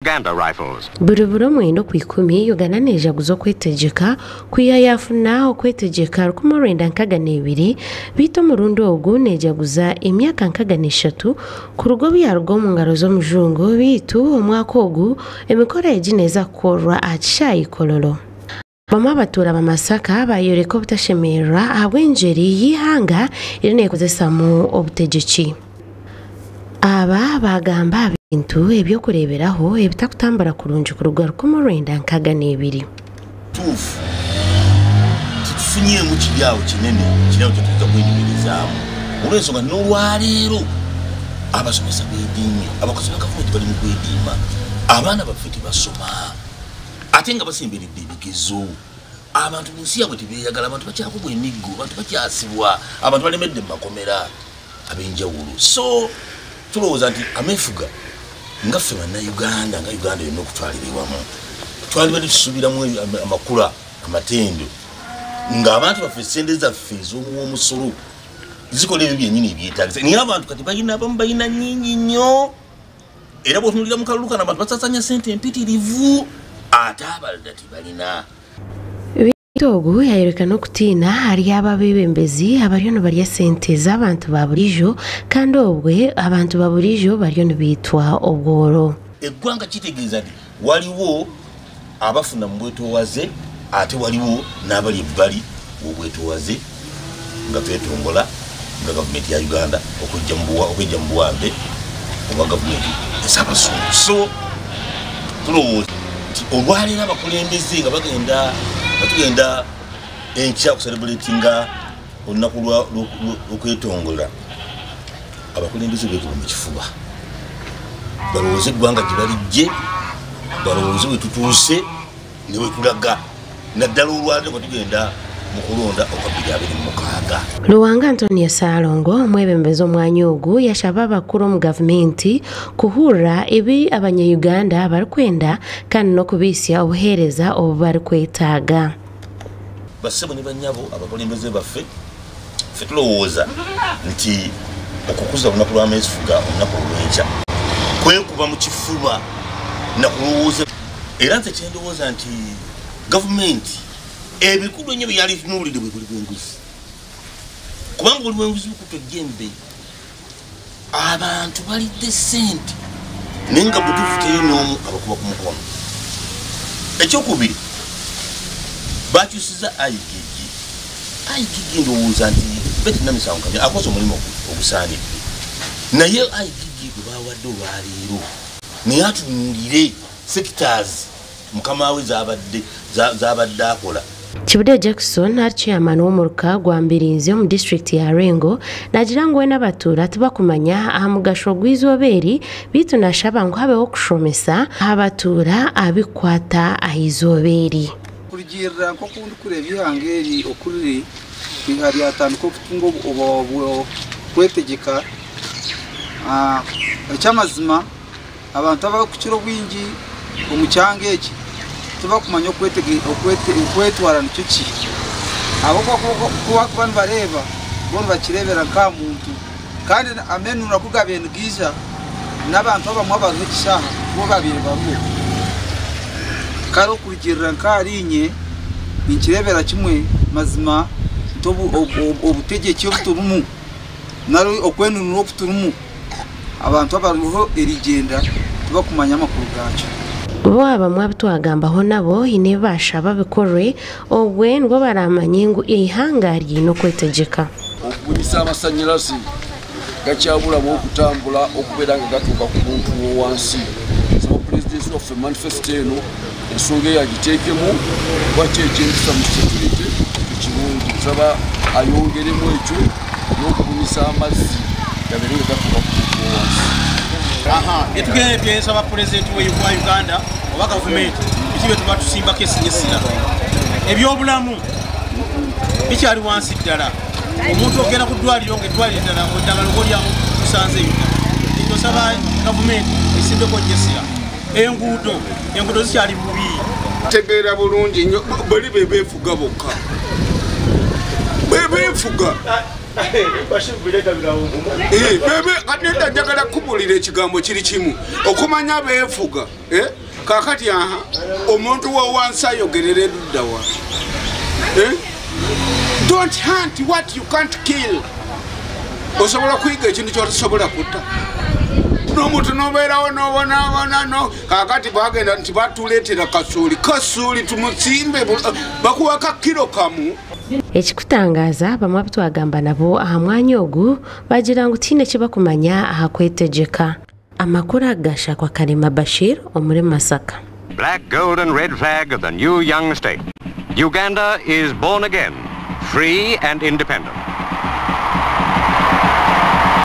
Uganda Rifles. Buri buro mwendo ku 10 Uganda nejaguza okwetegeka kuya yafuna okwetegeka 1962 bito murundo ogu nejaguza emyaka 63 ku rugo byarwo mu ngaro z'omujungu bitu omwaka ogu emikoro egi neza kukorwa akishayi Kololo. Bamwe abatura b'Amasaka bayoreka obutashemererwa ahabw'enjeri y'ihanga eri neekozesamu obutegeki. Aba bagamba ebintu ebyokureeberaho ebitakutambura kurungi kuruga 1962. Tuufu titufunyemu kiri awo kinene kiri awo kyetuza kwenyumirizaamu olw'ensonga n'olwaleero abasomesa beediimye, abakozi ba gavumenti bali mu kwediima, abaana baffe tebasoma ate nga basemberedde ebigezo, abantu mu nsi yaabwe tebeeyagala, abantu bakyakubwa emiggo, abantu bakyasibwa, abantu balemedde mu makomera ab'enjawulo. So tulowooza nti ameefuga nga ffe bannayuganda nga Uganda yonna okutwalira ewamu twalibadde tusuubiramu amakula amatendo ng'abantu baffe essente zaffe ez'omuwa omusolo zikola ebyo byennyini ebyetaagisa, naye abantu kati balina abamu balina nnyingi nnyo era bw'otunuulira mu kalulu kano abantu basaasaanya ssente empitirivu ate abalala tebalina. Ogu yayoreka n'okutiina hariyo ab'abebembezi abariyo nibarya sente z'abantu ba burijo kandi obwe abantu ba burijo bariyo nibiitwa obworo. Eggwanga kitegeeza nti waliwo abafuna mu bwetoowaze ate waliwo n'abali ebbali w'obwetoowaze nga twetongola nga gavumenti ya Uganda okujja mu buwambe obwa gavumenti ez'abazungu. So tulowooza nti olwaleero abakulembeze nga bagenda batugenda enkya okucelebratinga olunaku lw'okwetongola, abakulembeze beekuba mu kifuba balowooze eggwanga gye balijje, balowooze we tutuuse ne we tulaga, naddala olwaleero nga tugenda mu kulonda okwa 2026. Luwanga Antonio Ssalongo omwebembezi omwanya ogu yashaba abakuru omu gavumenti kuhurra ebi abanyayuganda barikwenda kandi n'okubiisya obuheereza obu barikwetaaga. Bassebo ne bannyabo abakulembeze baffe, ffe tulowooza nti okukuza olunaku lw'ameefuga olunaku olw'enkya kwekuba mu kifuba nakulowooza, era nze kyendowooza nti gavumenti ebikulu ennyo bye yali tunuulidde bwe buli bw'enguzi, kubanga buli bw'enguzi bukutte ejjembe, abantu balidde ssente naye nga butuufu teri n'omu abakuba ku mukono. Ekyokubiri bakyusiza IGG. IGG ndowooza nti Betty Namisango Kamya akoze omulimu ogusaanidde, naye IGG gwe bawadde olwaleero naye atunuulire sectors mukama we zabadde akola. Kibude Jackson ari chairman w'omuruka gwa Mbirinzi omu disitulikiti ya Rengo nagira ngu we n'abatuura tibakumanya aha mugasho gw'eizooba eri beitu nashaba ngu habeho okushomesa abatuura abikwata aha izooba eri. Kurugirira nk'oku ndikureeba eihanga eri oku riri ryatandika okutunga okwetegeka, eky'amazima abantu abarikukira obwingi omu kyanga eki tibakumanya okwetwara nikyo ki, ahabw'okuba kuba nibareeba bo nibakireebera nka muntu kandi amenura ku gabaire nigaija n'abantu abamwe abariho ekishaaha bo babaire bariho. Kare okurugirira nk'ahari ninkireebera kimwe mazima nti obutegyeki obu turimu nari okwenunura oku turimu abantu abariho erigyenda tibakumanya amakuru gaakyo. Bo abamwe abutwagambaho nabo haine bashaba bikorwe obwe nibwo baramanye ngu eihanga riine okwetegeka. Okubunyisa amasanyalaze gakyabulamu okutambula okubeera nga gatuuka ku muntu w'owansi. Nsaba pulezidenti waffe manifesito eno ensonga eyo agiteekemu kuba ki ekyempisa mu security ekirungi. Nsaba ayongeremu ekyo n'okubunyisa amazzi gabeere nga gatuuka ku muntu w'owansi. Byetugenda byensaba pulezidenti wa Uganda oba gavumenti biki bye tuba tusimbako esinyesira. Ebyobulamu bikyali wansi ddala, omuntu ogenda ku ddwaliro ng'eddwaliro ddala eddagala oba kusanze eyo. Tusaba gavumenti esimbeko nnyesira. Enguudo zikyali bubi. Tegeera bulungi nnyo bali be beefuga bokka, be beefuga. Bebe kanenda njagala kubulira ekigambo kiri kimu okumanya beefuga kakati aha omuntu wa wansi ayogerera erudda wa. Don't hunt what you can't kill. Osobola kuyiga ekintu kyotasobola kutta n'omuntu nobeerawo nobonaabona no kakati bagenda nti batuleetera kasuuli kasuuli tumusimbe bakuwa ka kilo kamu. Ekikutangaza bamwe abitwagamba nabo aha mwanya ogu bagira ngu tiine kibakumanya aha kwetegyeka. Amakuru agashakwa Karema Bashir omuri Masaka. Black, gold and red flag of the new young state. Uganda is born again, free and independent.